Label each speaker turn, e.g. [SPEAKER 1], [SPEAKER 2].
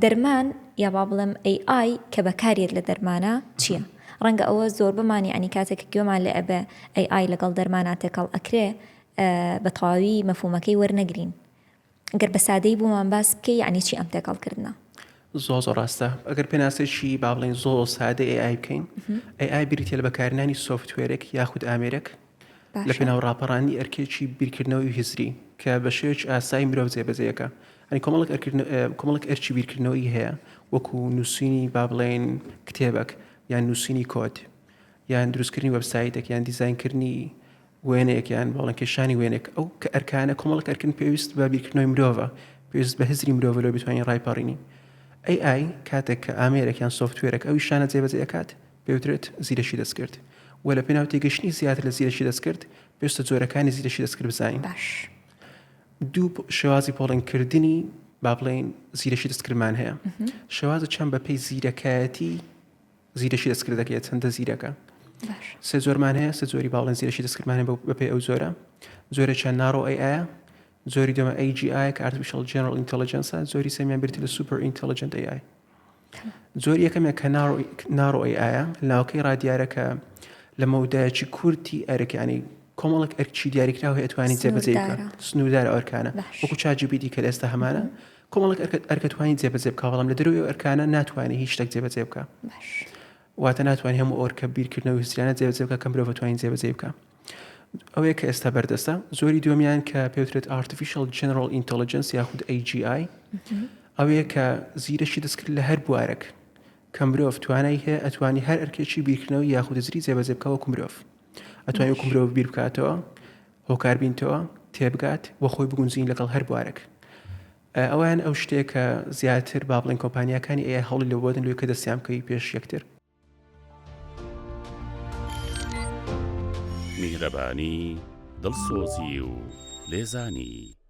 [SPEAKER 1] دەرمان یا با بڵێم AI کە بەکاریەت لە دەرمانە چییە؟ ڕەنگە ئەوە زۆربەمان یعنی کاتێک کە گوێمان لێ ئەبێ AI لەگەڵ دەرمانا تێکەڵ ئەکرێ بە تەواوی مەفهومەکەی وەرنەگرین. گەر بە سادەیی بۆمان باس بکەی یعنی چی ئەم تێکەڵ کردنە؟
[SPEAKER 2] زۆر زۆر ڕاستە ئەگەر پێناسەیەکی با بڵێین زۆر سادە AI بکەین AI بریتیە لە بەکارهێنانی سۆفتوێرێک یاخود ئامێرێک لە پێناو ڕاپەڕاندنی ئەرکێکی بیرکردنەوەی هزری کە بە شێوەیەکی ئاسایی مرۆڤ جێبەجێیەکە ئەنی کۆمەڵک کۆمەڵک ئەرکی بیرکردنەوەی هەیە وەکو نووسینی با بڵێن کتێبێک یان نووسینی کۆد یان دروستکردنی وەبسایتێک یان دیزاینکردنی وێنەیەک یان باڵێن کێشانی وێنێک ئەو کە ئەرکانە کۆمەڵک ئەرکن پێویست بە بیرکردنەوەی مرۆڤە پێویست بە هزری مرۆڤ لۆ بتوانین ڕایپەڕینی AI کاتێک کە ئامێرێک یان سۆفتوێرێک ئەو شانە جێبەجێ ئەکات پێوترێت زیرەکی دەستکرد و لە پێناو تێگەشتنی زیاتر لە زیرەکی دەستکرد پێویستە جۆرەکانی زیرەکی دەستکرد بزانین.
[SPEAKER 1] باش.
[SPEAKER 2] دوو شێوازی پۆڵێنکردنی با بڵێین زیرەکی دەستکردمان هەیە. شێوازە چەند بە پێی زیرەکایەتی زیرەکی دەستکرد دەکرێت چەندە زیرەکە. سێ جۆرمان هەیە سێ جۆری باڵێن زیرەکی دەستکردمان هەیە بەپێی ئەو جۆرە. جۆرێکیان narrow AI ە جۆری دووەم AGI کە Artificial General Intelligence جۆری سێمیان بریتی لە Super Intelligent AI. جۆری یەکەمیان کە narrow AI ە لاوەکەی ڕادیارە کە لە مەودایەکی کورتی ئەرک ینی کۆمەڵک ئەرکی دیاریکراو هەیە توانی جێبەجێ بکات سنووردار ئەرکانە وەکو ChatGPT کە ئێستا هەمانە کۆمەڵک ئەرکە توانی جێبەجێ بکە بەڵام لە دەرەوەی ئەرکانە ناتوانێت هیچ شتێک جێبەجێ بکە واتە ناتوانێت هەموو ئەرکە بیرکردنەوەی هزریانە جێبەجێ بکە کە مرۆڤ توانین جێبەجێ بکە ئەوەیە کە ئێستا بەردەستە زۆری دووەمیان کە پێوترێت Artificial General Intelligence یاخود AGI ئەوەیە کە زیرەکی دەستکرد لە هەر بوارێک کە مرۆڤ توانای هەیە ئەتوانی هەر ئەرکێکی بیرکردنەوە یاخود هزری جێبەجێ بکە وەکو مرۆڤ ئەتوانی وەکو مرۆڤ بیر بکاتەوە هۆکار بینتەوە تێبگات و خۆی بگونجین لەگەڵ هەر بوارێک ئەویان ئەو شتێک کە زیاتر با بڵێن کۆمپانیاکانی AI هەوڵی لەوەدن لۆی کە دەستیان بکەوی پێش یەکتر.
[SPEAKER 3] میهرەبانی، دڵسۆزی و لێزانی.